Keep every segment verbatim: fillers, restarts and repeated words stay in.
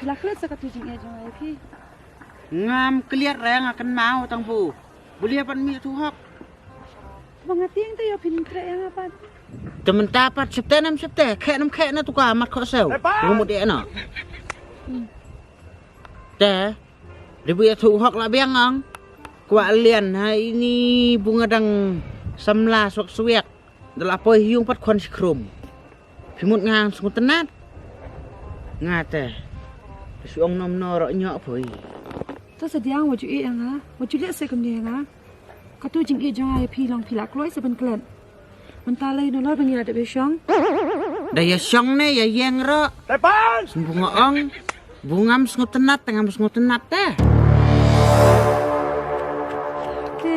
La klet sa katu jingeh jong nga ïa phi. Ngam klet re, nga kynmaw tang bu. Bulia pat mi tu hok. Ba nga tieng te ïa phin treh ïa nga pat. Te mynta pat shepte nam shepte, khe nam khe na tu ka mat kho sew. Ngumut ïa na. Te, de bu ïa tu hok la biang ang. Kwah lian ha ini bu nga dang samla swak swiak. Da la poi hiung pat khon shi khrum. Phi mut nga sngut tnat. Nga te. Phi shu ong nom no ro nyo poi. To sa diang wa ju e nga. Wa ju le se kum ne nga. Katu jingeh jong nga ïa phi long phi la kloi sa ban klet. Mynta lei no lor ban ïa da be shong. Da ïa shong ne ïa ïeng ro. Tepan! Sum bu nga ong. Bu ngam sngut tnat, te ngam sngut tnat te. Te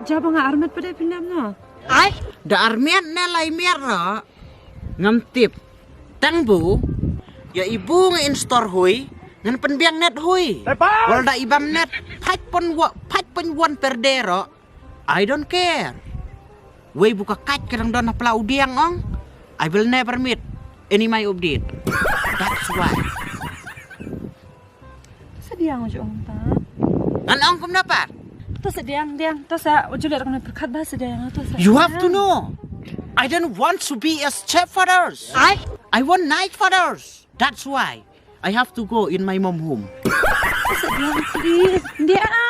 jaba nga armet pade phi nam no. Ai, da armet ne lai miat ro. Ngam tip. Tang bu, ïa ibu nga in store hui, ngan pynbiang net hui. Tepan! Wal da ibam net, five point one, five point one per day ro. I don't care. Wei bu ka kat ka dang don hapla u diang ong. I will never meet any my update. That's why. To sa diang ju ong ta. Ngan ong kum dapat. To sa diang diang. To sa u ju le rong pyrkhat ba sa diang to sa. You have to know. I don't want to be a stepfathers. I I want nice fathers. That's why I have to go in my mom home. To sa diang please. Diang.